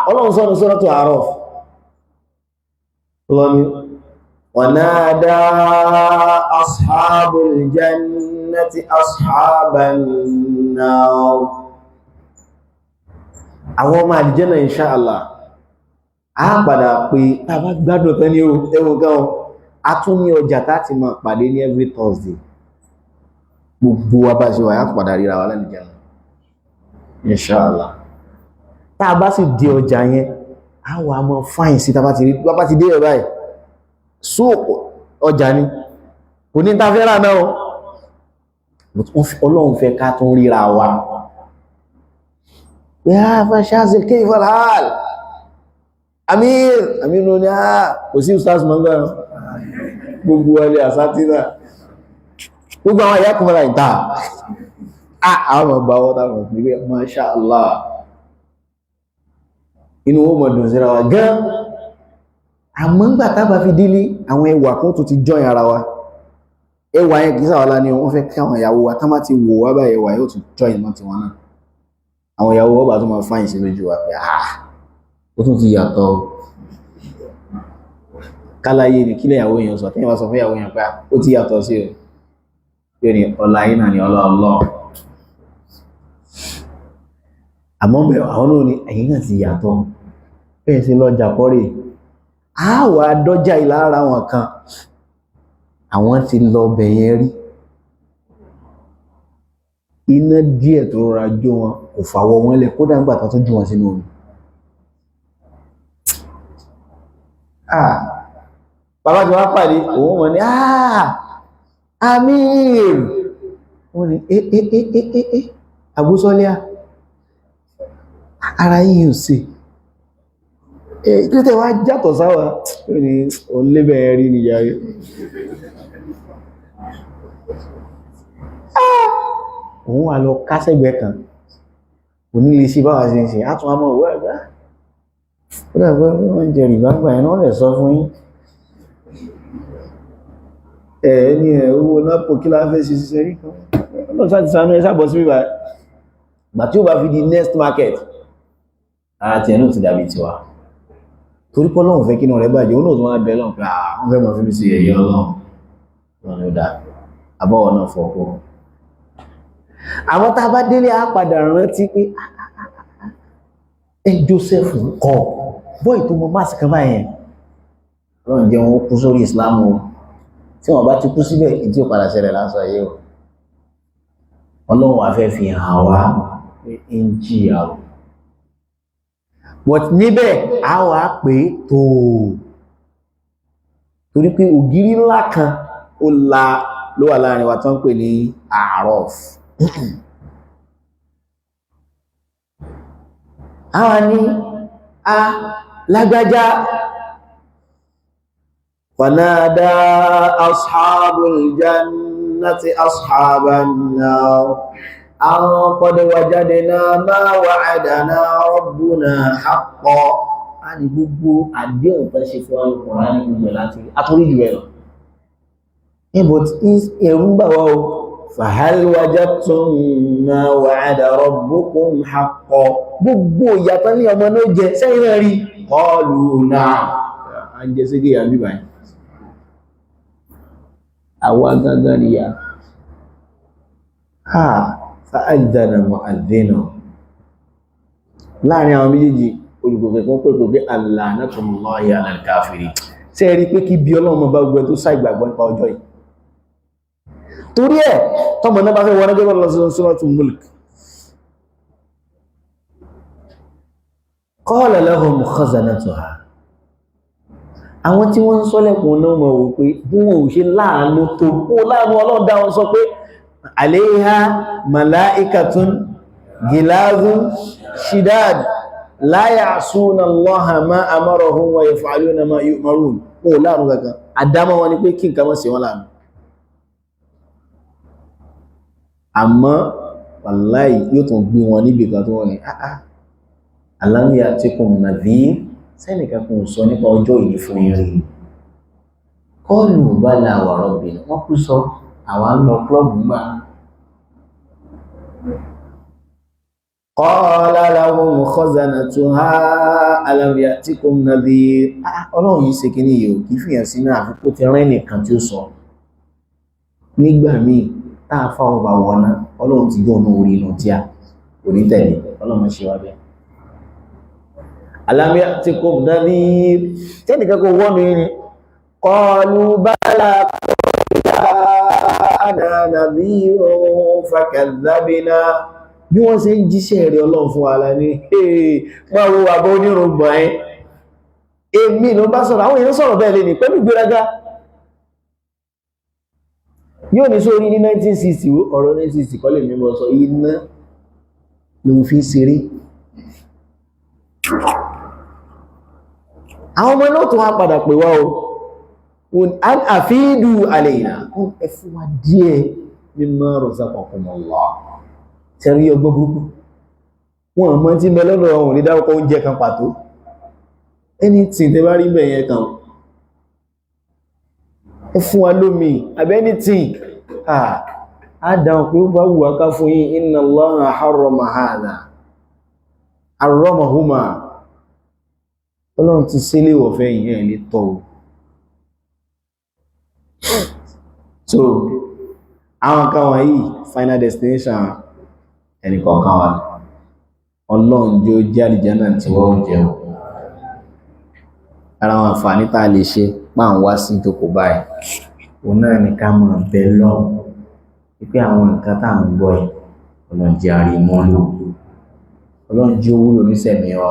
Ọlọ́run sọ́nà Suratu A'raf lọ́ni ونادى أصحاب الجنة أصحاب النار. Àwọn ọmọ àlìjẹ́nà, insha Allah, a padà pé tàbá gbádùn tán ní ẹwọ gan, a tún ní ọjà táti máa pàdé ní every Thursday. Gbogbo wa bá ṣe wà, á padà ríra wa lálìjẹ́nà, insha Allah. Tá a bá sì dé ọjà yẹn, a wà mọ́ fáìn sí. Tàbá ti rí, bá ti dé ẹ̀ báyìí, sóòpù ọjà ni, kò ní ta fẹ́ rà náà. Ọlọ́run fẹ́ ká tún ríra wa. Ya fashazil, kayfa al-hal, amir? Amir ní àà kò sí ustaz mọ́gbà, gbogbo wọlé àsátínà, gbogbo àwọn ìyá kúmọ́lá ìta àwọn ọmọ bá wọ́n táwọn ìpínlẹ̀. Masha Allah, inú ó mọ̀ dùn síra wa gan. Àmọ́ ń gbà tábà fi délé, àwọn ẹwà kan tó ti join ara wa. Ẹwà yẹn kìí sàwọ́lá ní wọ́n fẹ́ kí àwọn ìyàwó wa tán bá ti wò wá báyìí, ẹwà yóò tún join mọ́ tiwọn náà. Àwọn ìyàwó ọba tó máa fáyìn sí lójú wa pé, ah, ó tún ti yàtọ̀. Káláyé ni kílẹ̀ ìyàwó èèyàn sọ? Tí wọ́n sọ fún ìyàwó èèyàn pé ó ti yàtọ̀ sí o, yóò ní ọlá yìí náà ni ọlá ọlọ́. Àmọ́ bẹ̀ àwọn náà ni ẹ̀yìn náà ti yàtọ̀ bẹ́ẹ̀ sí lọ́jà kọ́rè. A wà dọ́jà ìlara wọn kan, àwọn ti lọ bẹ̀yẹn rí, iná díẹ̀ tó rọra jó wọn kò fàwọ̀ wọn lẹ̀, kódà ń gbà tán tó jù wọn sínú omi. Ah, bàbá tí wọ́n pàdé òun, wọn ni, ah, Amir. Wọ́n ni, eh, eh, eh, eh, eh, eh, Àbúsọ́lẹ́à, ara yìí ò sí kí ló tẹ́ wá jàtọ̀ sáwà? Ó ní òun lébẹ̀ rí ni yàrí. Òun wà lọ kásẹ̀gbẹ́ kan, kò ní lè ṣe báwa ṣe ń ṣe. Á tún wá mọ̀ òwúrọ̀ ẹ̀gbá ó dàgbé wọ́n jẹ rìbá gbà ẹ̀ náà lè sọ fún yín ẹ̀ ní ẹ̀ owó nápò kí la fẹ́ ṣe ṣiṣẹ́ rí kan. Ọlọ́run sáà ti sànú ẹ sábọ̀ sí bíbá gbà tí ó bá fi di next market, ara tiẹ̀ náà ti dàbí tiwa, torí pé Ọlọ́run fẹ́ kí inú rẹ̀ bàjẹ́. Òun náà tó máa bẹ lọ́n pé àwọn fẹ́ mọ̀ fi mí sí ẹ̀yẹ. Ọlọ́run lọ́nà ó dáa, àbọ̀wọ̀ náà fọ́. Àwọn tá a bá délé, á padà rántí pé ẹ Joseph ń kọ́ bọ́ì tó mọ máàsì kan báyẹn. Ọlọ́run jẹ́ wọn kú sórí Islam o. Tí wọ́n bá ti kú síbẹ̀, ìdí ò padà ṣẹlẹ̀ lásán yìí o. Ọlọ́run wá fẹ́ fi hàn wá pé ń jìyà o, but níbẹ̀ a wà pé tó torí pé ògiri ńlá kan ó la ló wà láàrin wa tó ń pè ní Àrọ́f. Àwọn ní a lágbájá, fanada ashabul jannati ashaban nar an qad wajadna ma wa'adana rabbuna haqqan. A ní gbogbo àdéhùn tó ṣe fún Al-Qur'an ní gbogbo láti àtúrí jù ẹ lọ. But ẹ̀rù ń bà wá o. Fahal wajadtum ma wa'ada rabbukum haqqan? Gbogbo ìyàtọ̀ ní ọmọ náà jẹ sẹ́yìn náà rí. Qalu na'am. A ń jẹ sí gíyà bíbá yìí, àwa gangan ni ya ha. Fa'adhana mu'adhdhinu láàrin àwọn méjèèjì, olùgbòkè kan pẹ̀lú pé la'natullahi 'ala al-kafirin. Ṣé ẹ rí pé kí bí Ọlọ́run bá gbogbo tó sá ìgbàgbọ́ nípa ọjọ́ yìí? Torí ẹ̀ tọ́mọ náà bá fẹ́ wọ́n gẹ́gẹ́ lọ sí Suratul Mulk, qala lahum khazanatuha. Àwọn tí wọ́n ń sọ́lẹ̀kùn náà mọ̀ wò pé bí wọn ò ṣe láàánú tó kó láàánú. Ọlọ́run dá wọn sọ pé alayha malaikatun gilazun shidad la ya'suna Allaha ma amarahum wa yaf'aluna ma yu'marun. Wọn ò láàánú kankan, àdámọ́ wọn ni pé kí nǹkan mọ́ sí wọn láàánú. Àmọ́ wàláì, yóò tún gbé wọn níbi kan tó wọ́n ní áá alam ya'tikum nadhir, sẹ́nìkan kò sọ nípa ọjọ́ yìí fún yín rí? Qalu bala wa rabbina. Wọ́n kú sọ àwa ń lọ klọ́ọ̀bù gbà. Qala lahum khazanatuha alam ya'tikum nadhir. Ọlọ́run yìí ṣe kíní yìí ò kìí fìyàn sínú àfikún ti rẹ́ nìkan tí ó sọ. Nígbà míì táà fà ọba wọná, ọlọ́run ti gbọ́nà orí inú tí a kò ní tẹ̀lé, ọlọ́run ṣe wá bẹ́ẹ̀. Alam ya'tikum nadhir, tẹ́nìkan kò wọ́nu yìí ni. Qalu bala ja'ana nadhirun fakadhabna. Bí wọ́n ṣe ń jíṣẹ́ rẹ̀ ọlọ́run fún wa ní máa wo àbọ̀ onírùngbọ̀n ẹ́, èmi ló bá sọ̀rọ̀. Àwọn èèyàn sọ̀rọ̀ bẹ́ẹ̀ lè ní pẹ̀lú ìgbéraga. Yóò ní sórí ní 1960, ọ̀rọ̀ 1960 kọ́ lè mímọ̀ sọ, iná ló fi ṣeré. Àwọn ọmọ náà tó wá padà pè wá o, an àfíìdù àlèyìnà, ẹ fún wa díẹ̀ mimma razaqakumullah. Tẹ́rí ọgbọ́n burúkú wọn mọ́ tí mẹ́ lọ́dọ̀ ọ̀hún ní dárúkọ oúnjẹ kan pàtó, anything tẹ́ bá rí bẹ̀yẹn kan, ẹ fún wa lómi àbí anything. Á dáhùn pé ó bá wù wá ká fún yín. Inna Allaha harrama hadha harramahuma, ọlọ́run ti sílé ìwọ̀fẹ́ yìí, ẹ̀ lè tọ́ o. So àwọn kan wọ̀nyí, final destination ẹnì kọ̀ọ̀kan wa, ọlọ́run jẹ́ ó jẹ́ àlìjánà tí wọ́n jẹ́ o. Ara àwọn àǹfààní tá a lè ṣe máa ń wá sí ìjókòó báyìí, òun náà ni ká máa bẹ lọ́hùn wípé àwọn nǹkan tá à ń gbọ́ yìí, ọlọ́run jẹ́ àrímọ́ lò, ọlọ́run jẹ́ ó wúlò nísẹ̀mí wa.